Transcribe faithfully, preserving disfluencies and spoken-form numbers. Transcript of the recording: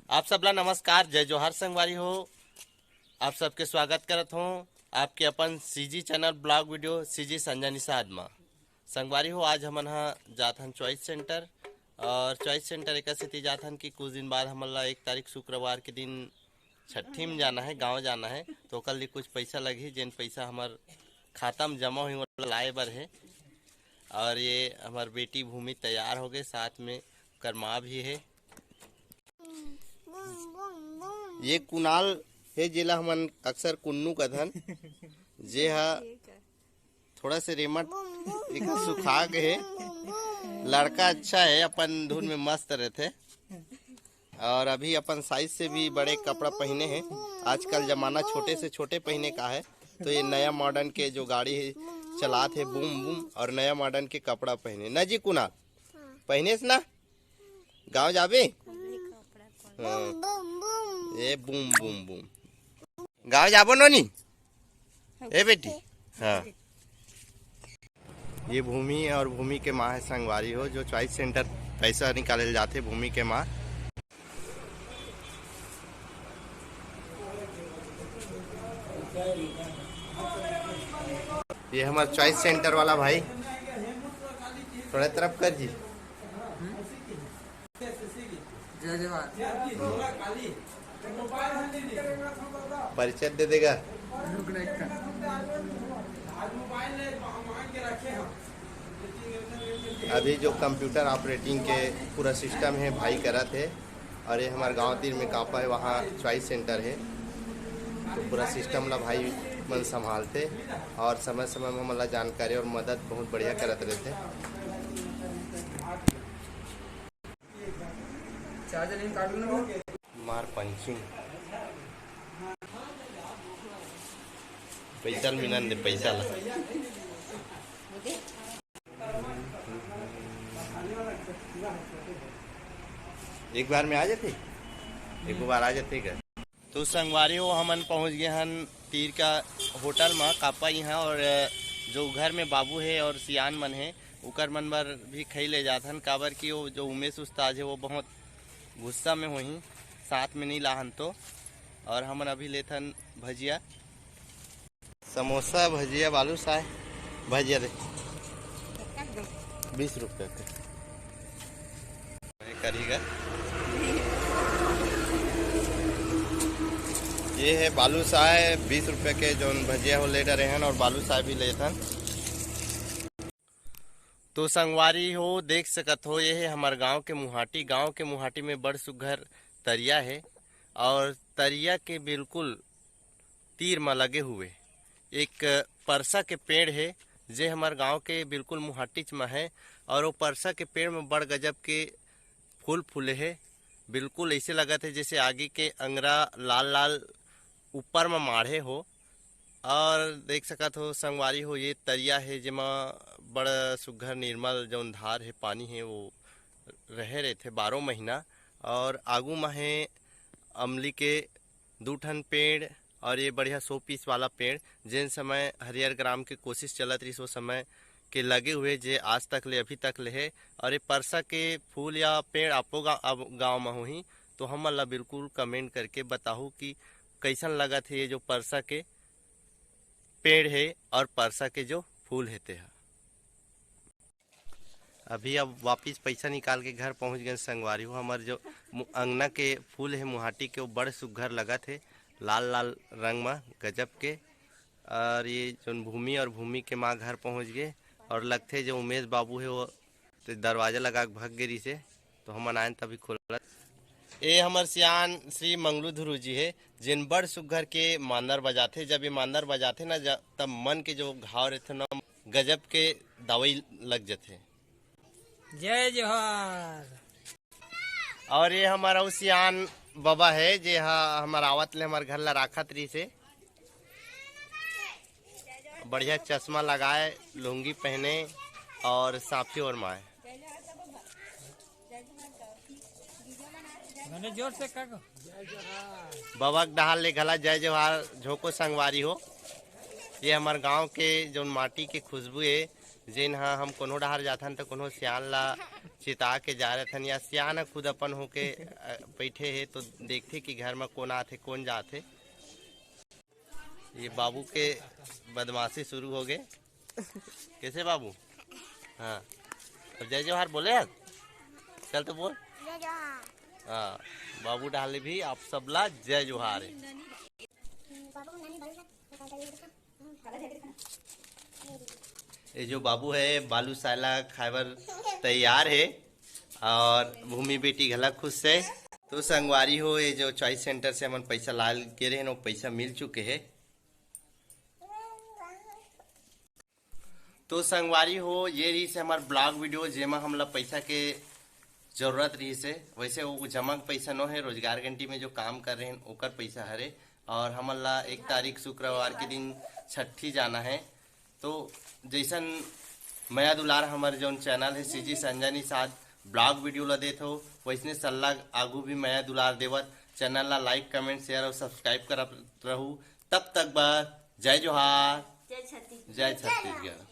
आप सबला नमस्कार, जय जोहार संगवारी हो। आप सबके स्वागत करत हों आपके अपन CG channel blog video CG Sanjay Nishad मा। संगवारी हो, आज हमन ह जात हन चॉइस सेंटर, और चॉइस सेंटर एकर सेती जात हन कि कुछ दिन बाद हमन ला एक तारीख शुक्रवार के दिन छट्ठी में जाना है, गांव जाना है, तो ओकर लिए कुछ पैसा लगही, जेन पैसा हमर खाता में जमा होही, ओला लाए बर है। और ये हमर बेटी भूमि तैयार हो गए, साथ में ओकर माँ भी है। ये कुणाल है, जेला हमन अक्सर कुन्नू कथन, जे हा थोड़ा से रेमट, एक सुखा के है। लड़का अच्छा है, अपन धुन में मस्त रहते। और अभी अपन साइज से भी बड़े कपड़ा पहने हैं। आजकल जमाना छोटे से छोटे पहने का है, तो ये नया मॉडर्न के जो गाड़ी है चलात है, बूम बूम, और नया मॉडर्न के कपड़ा पहने ना जी कुणाल, पहने से ना गांव जाबे। हाँ। ये बूम बूम बूम। गांव जाबो नोनी? ए बेटी। हाँ। ये भूमि और भूमि के माँ है संगवारी हो, जो चॉइस सेंटर पैसा निकाले जाते भूमि के माँ। ये हमारे चॉइस सेंटर वाला भाई, थोड़ा तरफ कर जी। जय जोहार। परिचय दे देगा। रुक ना, एक का। अभी जो कंप्यूटर ऑपरेटिंग के पूरा सिस्टम है, भाई करत है। और ये हमारे गांव तीर में कापा है, वहाँ चॉइस सेंटर है, तो पूरा सिस्टम ला भाई मन संभालते और समय समय में हमन ला जानकारी और मदद बहुत बढ़िया करत रहते। चार्जर लेके काट लो ना वो। मार पंचिंग। पैसा मिलन दे, पैसा ला। एक बार में आ जाते, एक बार आ जाते का? तो संगवारी हो, हमन पहुंच गए हन तीर का होटल मा, कापा इहाँ, और जो घर में बाबू है और सियान मन है, उकर मन बर भी खई ले जात हन, काबर कि वो जो उमेश उस्ताद है, वो बहुत गुस्सा में होही, साथ में नहीं लाहन तो। और हमन अभी लेथन भजिया, समोसा, भजिया, बालूशाह, भजिया दे, बीस रुपये के। करिएगा। ये है बालूशाह, बीस रुपये के जौन भजिया हो ले डरे हन, और बालूशाह भी लेथन। तो संगवारी हो, देख सकत हो, ये है हमार गांव के मुहाटी। गांव के मुहाटी में बड़ सुग्घर तरिया है, और तरिया के बिल्कुल तीर म लगे हुए एक परसा के पेड़ है, जे हमार गांव के बिल्कुल मुहाटीच म है। और वो परसा के पेड़ में बड़ गजब के फूल फूले है। बिल्कुल ऐसे लगत है जैसे आगी के अंगरा लाल लाल ऊपर म माढ़े हो। और देख सकत हो संगवारी हो, ये तरिया है, जेमा बड़ सुग्घर निर्मल जौन धार है, पानी है, वो रहे रहथे बारह महीना। और आगू म है अमली के दू ठन पेड़ और ये बढ़िया शो पीस वाला पेड़, जेन समय हरियर ग्राम के कोशिश चलत रहिस, वो समय के लगे हुए, जे आज तक ले, अभी तक ले है। और ये परसा के फूल या पेड़ आपो गा-, अब गाँव म होही, तो हमन ला बिल्कुल कमेंट करके बताहू कि कैसन लगत है ये जो परसा के पेड़ है और परसा के जो फूल है, तेहा। अभी अब वापिस पैसा निकाल के घर पहुंच गए संगवारी हो। हमर जो मु-, अंगना के फूल है मुहाटी के, वो बड़ सुग्घर लगत है, लाल लाल रंग म, गजब के। और ये जोन भूमि और भूमि के माँ घर पहुंच गए, और लगथे जो उमेश बाबू है वो तो दरवाजा लगा के भग गे रिसे, तो हमन आयन तभी खोलत। ए हमर सियान श्री मंगलू धुरू जी है, जेन बड़ सुग्घर के मांदर बजाथे। जब ये मांदर बजाथे ना, ज-, तब मन के जो घाव रहथे ना, गजब के दवाई लग जथे। जय जोहार। और ये हमारा सियान बाबा है, जे हा हमार आवत ले हमार घर ला राखत रहिस हे। बढ़िया चश्मा लगाए, लुंगी पहने और साफी ओरमाए। मैंने जोर से कहा। बाबा के डहार ले घला जय जोहार, झोंको संगवारी हो। ये हमार गांव के जोन माटी के खुशबू है, जेन ह हम कोनो डहार जाथन त कोनो सियान ला चिता के जा रथन, या सियान ह खुद अपन होके अ, बइठे हे तो देखथे कि घर म कोन आथे कोन जाथे। ये बाबू के बदमाशी शुरू हो गए। कैसे बाबू? हाँ, अब जय जोहार बोले यार, चल तो बोल। जय जोहार। हाँ, बाबू डाले भी आप सबला जय जोहार है। ये जो बाबू है बालू साला खाए बर तैयार है और भूमि बेटी घला खुश है। तो संगवारी हो, ये जो चॉइस सेंटर से हमन पैसा लाल के रहे, वो पैसा मिल चुके है। तो संगवारी हो, ये रहिस हे हमर ब्लॉग वीडियो, जेमा हमला पैसा के जरूरत रहिस हे। वैसे वो जमा के पैसा नो है, रोजगार गारंटी में जो काम कर रहे हैं ओकर पैसा हरे। और हमन ला एक तारीख शुक्रवार के दिन छट्ठी जाना है। तो जैसन मया दुलार हमर जौन चैनल है CG Sanjay Nishad blog video ला देत हो, वैसने सल्ला आगू भी मया दुलार देवत चैनल ला लाइक, कमेंट, शेयर और सब्सक्राइब करत रहू। तब तक बर जय जोहार, जय छत्तीसगढ़। जय छत्तीसगढ़।